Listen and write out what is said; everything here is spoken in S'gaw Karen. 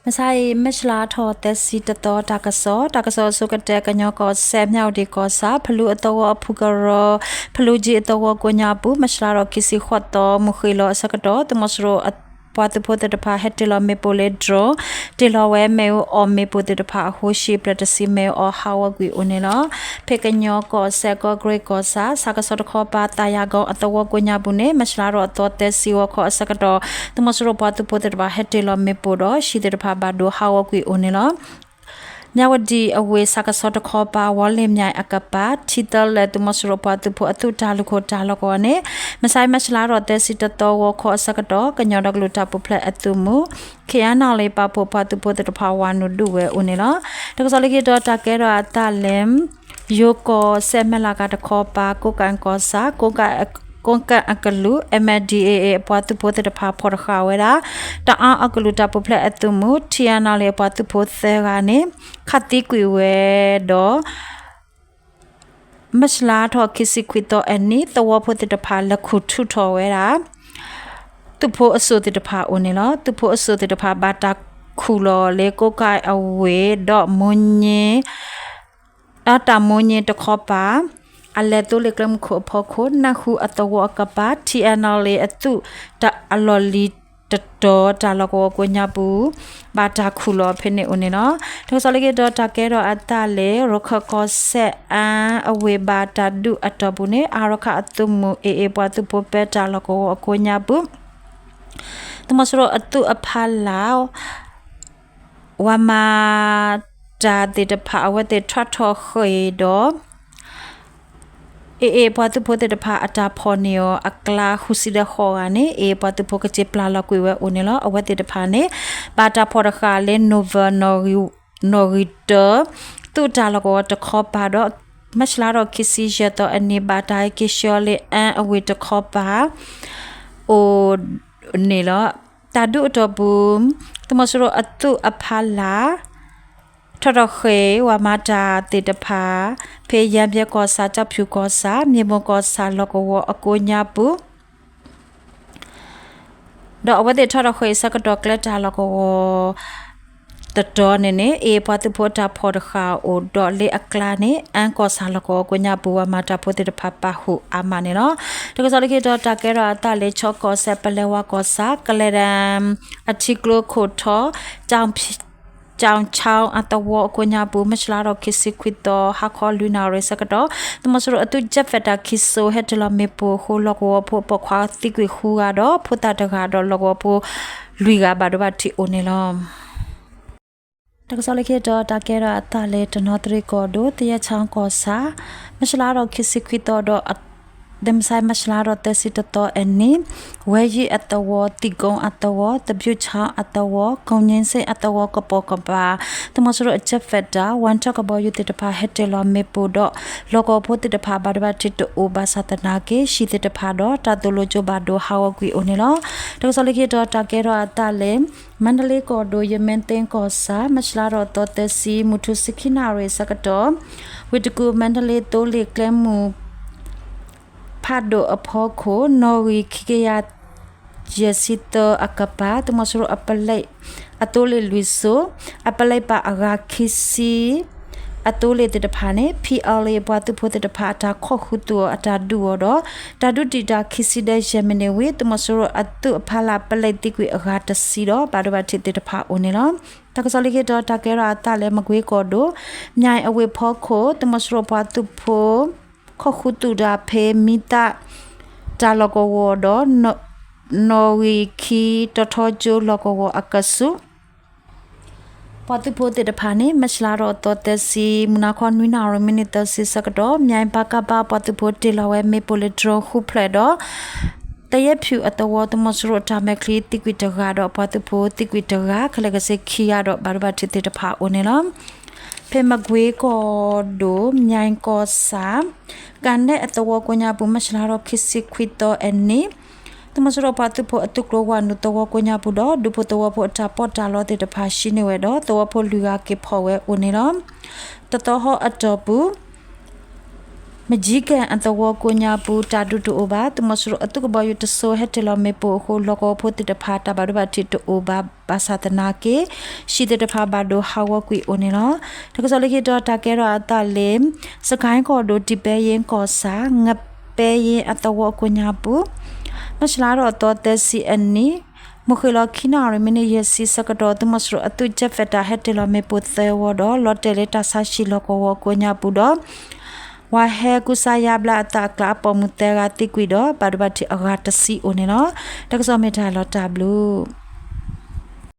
မဆါအံၤ မၢ်ၡလါထီၣ်သၢဆံတသီ တၢ်ကစီၣ်, တၢ်ကစီၣ်အဆိကတၢၢ် ကညီကီၢ်စဲၣ် မၠၣ်ဝတံၣ်ကီၢ်ဆၣ် ဖလူအသဝီအဖုကရၢ, ဖလူကၠံအသဝီကိးညါပူၤ မၢ်ၡလါထီၣ်ခံဆံဃိးသီ မုၢ်ဃ့ၢ်လီၤအဆၢကတီၢ် သုးမီၤစိရိၤပှၤသုးဖိသ့ၣ်တဖၣ် ဟဲတ့ၢ်လီၤမ့ၣ်ပိၢ်လၢ drone တ့ၢ်လီၤဝဲမ့ၣ်အူအီၣ်မ့ၣ်ပိၢ်သ့ၣ်တဖၣ်အဃိ ဟံၣ်အဖျၢၣ်တဆံမ့ၣ်အူအီၣ်ဟးဂီၤကွံာ်အိၣ်န့ၣ်လီၤ. ဖဲကညီကီၢ်စဲၣ် ကီၢ်ကရ့ၣ်ကီၢ်ဆၣ် ဆၣ်ကဆီတခီပၤ သးယၤကီအသဝီကိးညါပူၤန့ၣ် မၢ်ၡလါထီၣ်အသီသၢဆံဂီၤခီအဆၢကတီၢ် သုးမီၤစိရိၤပှၤသုးဖိသ့ၣ်တဖၣ် ဟဲတ့ၢ်လီၤမ့ၣ်ပိၢ်ဒီးဟံၣ်သ့ၣ်တဖၣ်ဘၣ်ဒိဟးဂီၤကွံာ်အိၣ်န့ၣ်လီၤ. မၠၣ်ဝတံၣ်အဝ့ၢ် ဆၣ်ကဆီတခီပၤ ဝီလ့ၣ်မၠဲၣ်အကပၤ ထံသၢလၢာ် သုးမီၤစိရိၤပှၤသုးဖိအသုးတၢ်လုၢ်ခိၣ်တၢ်လီၢ်ကဝီၤန့ၣ် မဆါမၢ်ၡလါထီၣ်သၢဆံတသီဂီၤခီအဆၢကတီၢ် ကညီဒီကလုာ်တၢ်ပူၤဖျဲးအသုးမုၢ် ခ့ၣ်အဲၣ်နီၣ်လ့ၣ် ပာ်ဖှိၣ်ပှၤသုးဖိသ့ၣ်တဖၣ်ဝးနုာ်ဒုးဝဲအိၣ်န့ၣ်လီၤ. တၢ်ကစီၣ်လၢခံတီၤ တၢ်ကဲထီၣ်အသးလၢ ယိၤကီၢ်စဲၣ် မဲၢ်လးကၤတခီပၤ ကိးကၣ်ကီၢ်ဆၣ် ကိးကၣ်အကလုာ် MNDAA အပှၤသုးဖိသ့ၣ်တဖၣ် ဖီၣ်တဃာ်ဝဲဒၣ် တအၣ်အကလုာ်တၢ်ပူၤဖျဲးအသုးမုၢ် ထံအၣ်နီၣ်လ့ၣ် အပှၤသုးဖိသၢဂၤန့ၣ် ခးသံကွံာ်ဝဲဒီး မၢ်ၡလါထီၣ်ခံဆံခွံသီအနံၤ သဝီဖိသ့ၣ်တဖၣ် လဲၤခူၣ်ထုးထီၣ်ဝဲဒၣ် သုးဖိအစိၣ်သ့ၣ်တဖၣ်အိၣ်န့ၣ်လီၤ. သုးဖိအစိၣ်သ့ၣ်တဖၣ် ဘၣ်တၢ်ခူၣ်လီၤလၢကိးကၣ်အဝ့ၢ် ဒီးမိၢ်ည့ ဒီးတၢ်မိၢ်ည့တခီပၤ အလဲၤသိလ့ၣ်ကျဲမုၢ်ခိၣ်အဖီခိၣ် နၢ်ဟူအသဝီအကပၤ ထံအၣ်နီၣ်လ့ၣ်အသုး တၢ်အလီၢ်လံၤတတီၤ တၢ်လီၢ်ကဝီၤကိးညါပူၤ ဘၣ်တၢ်ခူၣ်လီၤဖဲန့ၣ်အိၣ်န့ၣ်လီၤ. တၢ်ကစီၣ်လၢခံတီၤ တၢ်ကဲထီၣ်အသးလၢ ရခၢၣ်ကီၢ်စဲၣ် အၣ်အဝ့ၢ် ဘၣ်တၢ်ဒုးအတီၢ်ပူၤန့ၣ် အၣ်ရခၣ်အသုးမုၢ် AA ပှၤသုးဖိ ပဲတၢ်လီၢ်ကဝီၤအကိးညါပူၤ သုးမီၤစိရိၤအသုးအဖီလာ် ဝၤမၤတၢ်သ့ၣ်တဖၣ် အဝဲသ့ၣ်ထီၣ်ထီၣ်ဃ့ၢ်ဒီး AA ပှၤသုးဖိသ့ၣ်တဖၣ် အတၢ်ဖီၣ်န့ၢ်အီၤအကျါ ဃုဆံဒီးဃိးဂၤန့ၣ် AA ပှၤသုးဖိကစ့ပျၢ်လီၤကွံာ်ဝဲအိၣ်န့ၣ်လီၤ. အဝဲသ့ၣ်တဖၣ်န့ၣ် ဘၣ်တၢ်ဖီၣ်တဃာ်လၢ November နီၣ်ဂံၢ်တၢ သုးတၢ်လီၢ်ကဝီၤတခီပၤဒီး မၢ်ၡလါထီၣ်ခံဆံယဲၢ်သီအနံၤ ဘၣ်တၢ်ဟဲက့ၤဆှၢလၢ အၣ်အဝ့ၢ်တခီပၤ အိၣ်န့ၣ်လီၤ. တၢ်ဒုးအတီၢ်ပူၤ သုးမီၤစိရိၤအသုးအဖီလာ် ထီၣ်ထီၣ်ဃ့ၢ် ဝၤမၤတၢ်သ့ၣ်တဖၣ် ဖဲယဲၢ်ဘျဲၣ်ကီၢ်ဆၣ် ကၠီၣ်ဖၠူၣ်ကီၢ်ဆၣ် မ့ၢ်မိၢ်ကီၢ်ဆၣ်လီၢ်ကဝီၤအကိးညါပူၤ ဒီးအဝဲသ့ၣ်ထီၣ်ထီၣ်ဃ့ၢ်အဆၢကတီၢ်ကျဲတၢ်လီၢ်ကဝီၤ တတီၤန့ၣ်န့ၣ် AA ပှၤသုးဖိအတၢ်ဖီၣ်တဃာ်အိၣ်ဒီးလၢအကျါန့ၣ် အၣ်ကီၢ်ဆၣ်လီၢ်ကဝီၤကိးညါပူၤ ဝၤမၤတၢ်ဖိသ့ၣ်တဖၣ်ပာ်ဃုာ်အါမးန့ၣ်လီၤ. တၢ်ကစီၣ်လၢခံတီၤ တၢ်ကဲထီၣ်အသးလၢ ခၠီကီၢ်စဲၣ် ပလဲၤဝါကီၢ်ဆၣ် ကလဲၤဒၣ် အထံကျိခိၣ်ထီ ကၠီၣ်ဆၣ်အသဝီအကိးညါပူၤ မၢ်ၡလါထီၣ်ခံဆံခွံသီ ဟါခီလွံၢ်နၣ်ရံၣ်အဆၢကတီၢ် သုးမီၤစိရိၤအသုး jet fighter ခံစိၤ ဟဲတ့ၢ်လီၤမ့ၣ်ပိၢ်အဃိ လီၢ်ကဝီၤဖိအပိာ်ခွါသံကွံာ်ဃုဂၤဒီး ဖိသၣ်တဂၤဒီးလီၢ်ကဝီၤဖိလွံၢ်ဂၤဘၣ်ဒိဘၣ်ထံးအိၣ်န့ၣ်လီၤ. တၢ်ကစီၣ်လၢခံတီၤ တၢ်ကဲထီၣ်အသးလၢ တနီသရံၣ်ကီၢ်ဒိၣ် သယဲၣ်စီကီၢ်ဆၣ် မၢ်ၡလါထီၣ်ခံဆံခွံသီဒီး ဒဲမုၢ်ဆါ မၢ်ၡလါထီၣ်သၢဆံတသီအနံၤ ဝဲယံၤအသဝီ သံၣ်ကိအသဝီ သဘျုးဆၣ်အသဝီ ကိၣ်ည့စ့အသဝီကပိာ်ကပၤ သုးမီၤစိရိၤအ jet fighter ဝၣ်ထၢၣ်ကဘီယူၤသ့ၣ်တဖၣ် ဟဲတ့ၢ်လီၤမ့ၣ်ပိၢ်ဒီး လီၢ်ကဝီၤဖိသ့ၣ်တဖၣ် ဘၣ်ဒိဘၣ်ထံးတအိၣ်ဘၣ်ဆၣ်သနာ်က့ ဟံၣ်သ့ၣ်တဖၣ်ဒီး တၢ်သိၣ်လိကၠိဘၣ်ဒိဟးဂီၤကွံာ်အိၣ်န့ၣ်လီၤ. တၢ်ကစီၣ်လၢခံတီၤ တၢ်ကဲထီၣ်အသးလၢ မါဒလ့ကီၢ်ဒိၣ် ယမ့ၢ်သ့ကီၢ်ဆၣ် မၢ်ၡလါထီၣ်သီသၢဆံ မုၢ်ထူၣ်ဆံခံနၣ်ရံၣ်အဆၢကတီၢ် ဝ့ၢ်တကူၣ် မါဒလ့သိလ့ၣ်ကျဲမုၢ် ဖးဒိၣ်အဖီခိၣ် နီၣ်ဂံၢ်ခံကယၤယဲၢ်ဆံသၢအကပၤ သုးမီၤစိရိၤအပလဲးအသိလ့ၣ်လွံၢ်စိၤ အပလဲးပာ်အဂၤခံဆံ အသိလ့ၣ်သ့ၣ်တဖၣ်န့ၣ် ဖံးအီလ့ၣ်အပှၤသုးဖိသ့ၣ်တဖၣ် အတၢ်ခိးဃုသူၣ်အီၤ အတၢ်ဒုးအီၤဒီး တၢ်ဒုးတံာ်တာ်ခံဆံဒီးယဲၢ်မံးနံးဝံၤ သုးမီၤစိရိၤအသုးအဖီလာ်ပလဲးသံကွံာ်အဂၤတဆံဒီး ဘၣ်ဒိဘၣ်ထံးသ့ၣ်တဖၣ်အိၣ်န့ၣ်လီၤ. တၢ်ကစီၣ်လၢခံတီၤ တၢ်ကဲထီၣ်အသးလၢ မကွ့ကီၢ်ဒိၣ် မၠဲၣ်အဝ့ၢ်ဖီခိၣ် သုးမီၤစိရိၤပှၤသုးဖိ ခိးဃုသူၣ်တၢ်ဖဲမံသၣ် တၢ်လီၢ်ကဝီၤဒီး နီၣ်ဂံၢ်ခံ တီၤထီကၠိလီၢ်ကဝီၤအကဆူး ပှၤသုးဖိသ့ၣ်တဖၣ်န့ၣ် မၢ်ၡလါထီၣ်သီသၢဆံ မုၢ်နၤခီနွံနၣ်ရံၣ် မံးနံးသၢဆံဆၢကတီၢ် မၠဲၣ်ပၣ်ကၣ်ပၣ် ပှၤသုးဖိတ့ၢ်လီၤဝဲမ့ၣ်ပိၢ်လၢ drone ဃုဖျၢၣ်ဒီး သယဲၣ်ဖၠူၣ်အသဝီ သုးမီၤစိရိၤအတၢ်မဲာ်ချံသံကွံာ်တဂၤဒီး ပှၤသုးဖိသံကွံာ်တဂၤ ခဲလၢာ်ကဆ့ခံဂၤဒီး ဘၣ်ဒိဘၣ်ထံးသ့ၣ်တဖၣ်အိၣ်န့ၣ်လီၤ. ဖဲမကွ့ကီၢ်ဒိၣ် မၠဲၣ်ကီၢ်ဆၣ် ကၣ်နဲၣ်အသဝီကိးညါပူၤ မၢ်ၡလါထီၣ်ခံဆံခွံသီအနံၤ သုးမီၤစိရိၤပှၤသုးဖိအသုးကျိၤဝဲနုာ်သဝီကိးညါပူၤဒီး ဒူဖိသဝီဖိအတၢ်ပီးတၢ်လီသ့ၣ်တဖၣ် ဟံးန့ၢ်ဝဲဒီး သဝီဖိလွံၢ်ဂၤက့ၤဖီၣ်ဝဲအိၣ်န့ၣ်လီၤ. တသီဟီအတီၢ်ပူၤ မၠဲၣ် မကၠံကဲၣ်အသဝီကိးညါပူၤ တၢ်ဒုးတအိၣ်ဘၣ်. သုးမီၤစိရိၤအသုးကဘီယူၤတစိၤ ဟဲတ့ၢ်လီၤမ့ၣ်ပိၢ်အဃိ လီၢ်ကဝီၤဖိသ့ၣ်တဖၣ် တၢ်ဘၣ်ဒိဘၣ်ထံးတအိၣ်ဘၣ် ဘၣ်ဆၣ်သနာ်က့ ဟံၣ်သ့ၣ်တဖၣ်ဘၣ်ဒိဟးဂီၤကွံာ်အိၣ်န့ၣ်လီၤ. တၢ်ကစီၣ်လၢခံတီၤ တၢ်ကဲထီၣ်အသးလၢ စကဲၣ်ကီၢ်ဒိၣ် ဒံးပဲယ့ကီၢ်ဆၣ် ငပဲယ့အသဝီကိးညါပူၤ မၢ်ၡးလါထီၣ်သီသၢဆံအနံၤ မုၢ်ဃ့ၢ်လီၤခံနၣ်ရံၣ်မံးနံးယဲၢ်ဆံဆၢကတီၢ် သုးမီၤစိရိၤအသုး jet fighter ဟဲတ့ၢ်လီၤမ့ၣ်ပိၢ်သၢဝီဒီး လီၤတဲာ်လၢတၢ်ဆါဟံၣ်လီၢ်ကဝီၤကိးညါပူၤဒီး ပှၤဟဲကူစါယါဘျါအသးအကျါ အပိာ်မုၣ်သၢဂၤသံကွံာ်ဒီး ဘၣ်ဒိဘၣ်ထံးအဂၤတဆံအိၣ်န့ၣ်လီၤ. တၢ်ကစီၣ်မ့ၢ်တၢ်လီၤတၢ်ဘျုး